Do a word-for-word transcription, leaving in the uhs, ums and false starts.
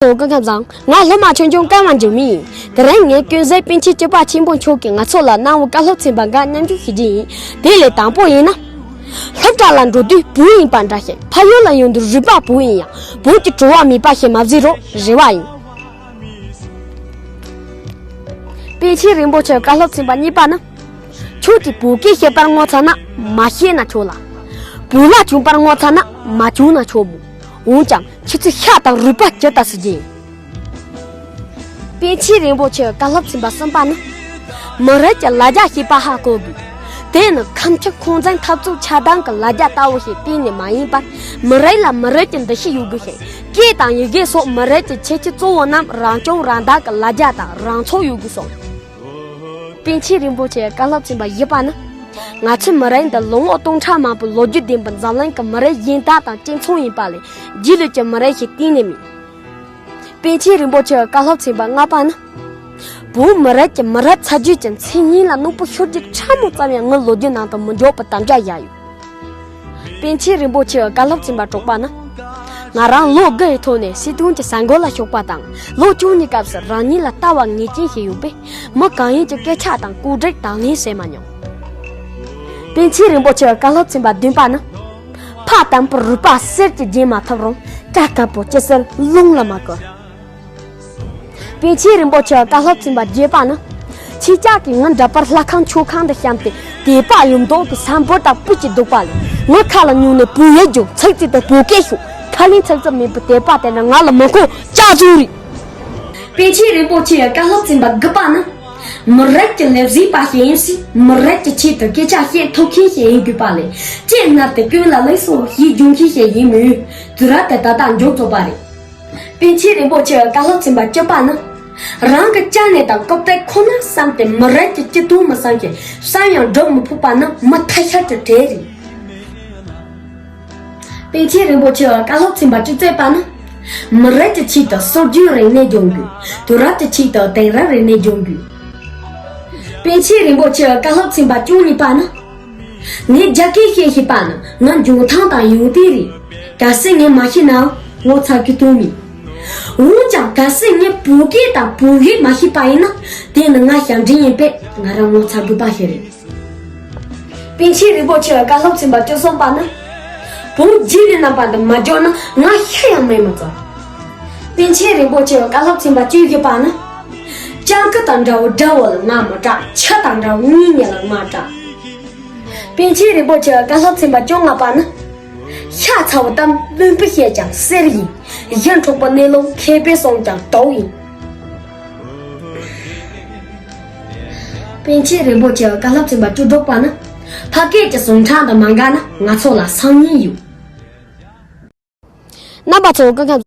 ཚོ་སྐུ་ཁམས་བཟང་། ང་སློབ་མ་ཆུང་ཆུང་ཀརྨ་འགྱུར་མེད་ཡིན། དེ་རིང་ངས་སྐུ་ཟས་པཎ་ཆེན་སྐྱོབ་པ་ཆེན་པོ་མཆོག་གིས་ང་ཚོ་ལ་གནང་བའི་བཀའ་སློབ་ཚན་པ་འགའ་མཉམ་ཞུགས་ཞུ་རྒྱུ་ཡིན། དེ་ལས་དང་པོ་ཡིན་ན། སློབ་གྲྭ་ལ་འགྲོ་དུས་བུ་ཡིན་པ་འདྲ་ཞིག་ཕ་ཡུལ་ལ་ཡོང་དུས་རུས་པ་བུ་ཡིན་ཡང་བུ་གྱི་བྲོ་བ་མེད་པ་ཞིག་མ་བཟོས་རོགས་རེ་བ་ཡིན། པཎ་ཆེན་རིན་པོ་ཆེའི་བཀའ་སློབ་ཚན་པ་གཉིས་པ་ནི། ཁྱོད་ཀྱིས་བོད་སྐད་བཤད་པར་ངོ་ཚ་ན་མ་བཤད་ན་ཆོག་ལ། བོད་ལྭ་གྱོན་པར་ངོ་ཚ་ན་མ་གྱོན་ན་ཆོག་མོད། འོན་ཀྱང་ཁྱེད་ཚོས་ཤ་དང་རུས་པ་ཇི་ལྟར་ཟེར་རྒྱུ་ཡིན། པཎ་ཆེན་རིན་པོ་ཆེའི་བཀའ་སློབ་ཚན་པ་གསུམ་པ་ནི། མི་རིགས་ཀྱི་ལ་རྒྱ་ཞེས་པ་ཧ་གོ་དགོས། དེ་ནི་ཁམས་སྤྱི་ཁུངས་བཙན་འཐབ་རྩོད་ཆགས་སྡང་གི་ལ་རྒྱ་ལྟ་བུ་ཞིག་གཏན་ནས་མ་ཡིན་པར། མི་རིགས་ལ་མི་རིགས་ཀྱི་འདུ་ཤེས་ཡོད་དགོས་ཤིང་། སྐད་དང་ཡི་གེ་སོགས་མི་རིགས་ཀྱི་ཁྱད་ཆོས་གཙོ་བོ་རྣམས་རང་སྐྱོང་རང་བདག་གི་ལ་རྒྱ་དང་རང་ཚུགས་ཡོད་དགོས་སོ། པཎ་ཆེན་རིན་པོ་ཆེའི་བཀའ་སློབ་ཚན་པ་བཞི་པ་ནི། ང་ཚོའི་མི་རིགས་འདི་ལོ་ངོ་སྟོང་ཕྲག་མང་པོའི་ལོ་རྒྱུས་ལྡན་པའི་འཛམ་གླིང་གི་མི་རིགས་གཞན་དག་དང་གཅིག་མཚུངས་ཡིན་པ་ལས་རྗེས་ལུས་ཀྱི་མི་རིགས་ཤིག་གཏན་ནས་མིན། པཎ་ཆེན་རིན་པོ་ཆེའི་བཀའ་སློབ་ཚན་པ་ལྔ་པ་ནི། བོད་མི་རིགས་ཀྱི་མི་རབས་ཚ་རྒྱུད་ཀྱི་མཚན་སྙན་ལ་གནོད་པ་ཤོར་རྒྱུ་ཕྲ་མོ་ཙམ་ཡང་ངའི་ལོ་རྒྱུས་ནང་དུ་མི་འཇོག་པའི་དམ་བཅའ་བཞག་ཡོད། པཎ་ཆེན་རིན་པོ་ཆེའི་བཀའ་སློབ་ཚན་པ་དྲུག་པ་ནི། ང་རང་ལོ་དགུ་ཡི་ཐོག་ནས་སྲིད་དོན་གྱི་ས་འགོ་ལ་ཞུགས་པ་དང་། ལོ་བཅུ་གཉིས་སྐབས་སུ་རང་ཉིད་ལ་ལྟ་བ་ངེས་ཅན་ཞིག་ཡོད་པས། མི་གང་ཡིན་གྱི་སྐད་ཆ་དང་གོ་སྒྲིག་དང་ལེན་བྱས་མ་མྱོང་། པཎ་ཆེན་རིན་པོ་ཆེའི་བཀའ་སློབ་ཚན་པ་བདུན་པ་ནི། ཕ་དམ་པའི་རུས་པ་གསེར་གྱིས་བརྒྱན་མ་ཐུབ་རུང་། སྐྲ་དཀར་པོ་ཅི་གསེར་རླུང་ལ་མ་བསྐུར། པཎ་ཆེན་རིན་པོ་ཆེའི་བཀའ་སློབ་ཚན་པ་བརྒྱད་པ་ནི། ཁྱེད་ཅག་གིས་ངའི་འདྲ་པར་ལྷ་ཁང་མཆོད་ཁང་དུ་བཤམས་ཏེ་དད་པ་ཡོད་མདོག་གིས་ས་འབུར་དང་སྤུ་གཅིག་བདུག་པ་ལས། ངའི་ཁ་ལ་ཉོན་ནས་བོད་ཡིག་སྦྱོང་། ཚིག་གཅིག་ཏུ་བོད་སྐད་ཤོད། ཁ་ལན་ཚིག་རྩུབ་མེད་པའི་དད་པ་དེ་ནི་ང་ལ་མི་དགོས། ལྕགས་ཟོག་རེད། པཎ་ཆེན་རིན་པོ་ཆེའི་བཀའ་སློབ་ཚན་པ་དགུ་པ་ནི། མི་རིགས་ཀྱི་ལས་བྱེད་པ་ཞིག་ཡིན་སྲིད། མི་རིགས་ཀྱི་ཆེད་དུ་སྐད་ཆ་བཤད་ཐུབ་མཁན་ཞིག་ཡིན་དགོས་པ་ལས། ལྕེ་བསྣར་ཏེ་སྐྱོན་ལ་ལན་གསུངས་ཞེས་སྦྱོང་མཁན་ཞིག་ཡིན་མི་འོས། དུས་རབས་དེ་ད་ལྟ་མགྱོགས་རྫོགས་པ་རེད། པཎ་ཆེན་རིན་པོ་ཆེའི་བཀའ་སློབ་ཚན་པ་བཅུ་པ་ནི། རང་གི་ཅ་ནེ་དང་རྐུབ་སྟེགས་ཁོ་ན་བསམ་སྟེ་མི་རིགས་ཀྱི་སྤྱི་དོན་མི་བསམ་ཞིང་བསམ་ཡང་སྒྲུབ་མི་ཕོད་པ་ནི་མི་ཐ་ཤལ་གྱི་གྲས་རེད། པཎ་ཆེན་རིན་པོ་ཆེའི་བཀའ་སློབ་ཚན་པ་བཅུ་གཅིག་པ་ནི། མི་རིགས་ཀྱི་ཆེད་དུ་སྲོལ་རྒྱུན་རིག་གནས་སྦྱོང་དགོས། དུས་རབས་ཀྱི་ཆེད་དུ་དེང་རབས་རིག་གནས་སྦྱོང་དགོས། པཎ་ཆེན་རིན་པོ་ཆེའི་བཀའ་སློབ་ཚན་པ་བཅུ་གཉིས་པ་ནི། ངས་རྒྱ་སྐད་བཤད་ཤེས་པ་ནི་ང་འཇོན་ཐང་དང་ཡོན་ཏན་རེད། གལ་སྲིད་ངས་མ་ཤེས་ནའང་ངོ་ཚ་གི་དོན་མེད། འོན་ཀྱང་གལ་སྲིད་ངས་བོད་སྐད་དང་བོད་ཡིག་མ་ཤེས་པ་ཡིན་ན། དེ་ནི་ང་ཞབས་འདྲེན་ཡིན་པས་ང་རང་ངོ་ཚ་དགོས་པ་ཞིག་རེད། པཎ་ཆེན་རིན་པོ་ཆེའི་བཀའ་སློབ་ཚན་པ་བཅུ་གསུམ་པ་ནི། བོད་རྗེས་ལུས་རྣམ་པ་འདི་མ་འཇོག་ན་ང་ཤི་ཡང་མེད་མི་ཚོར། པཎ་ཆེན་རིན་པོ་ཆེའི་བཀའ་སློབ་ཚན་པ་བཅུ་བཞི་པ་ནི། སྤྱང་ཀི་དང་འདྲ་བོ་དགྲ་བོ་ལ་ང་མི་སྐྲག་ཁྱི་དང་འདྲ་བོ་ངེད་གཉིས་ལ་ང་སྐྲག་པཎ་ཆེན་རིན་པོ་ཆེའི་བཀའ་སློབ་ཚན་པ་བཅོ་ལྔ་པ་ནི། ཤ་ཚ་བོ་གཏམ་བླུན་པོས་བཤད་ཀྱང་གསེར་ཡིན། ཞི་འཕྲོག་པའི་གནས་ལུགས་མཁས་པས་གསུངས་ཀྱང་དུག་ཡིན། པཎ་ཆེན་རིན་པོ་ཆེའི་བཀའ་སློབ་ཚན་པ་བཅུ་དྲུག་པ་ནི། ཕ་སྐད་ཀྱི་ཟུངས་ཁྲག་དང་མ་འགལ་ན་ང་ཚོ་ལ་སང་ཉིན་ཡོད། རྣམ་པ་ཚོ་སྐུ་ཁམས།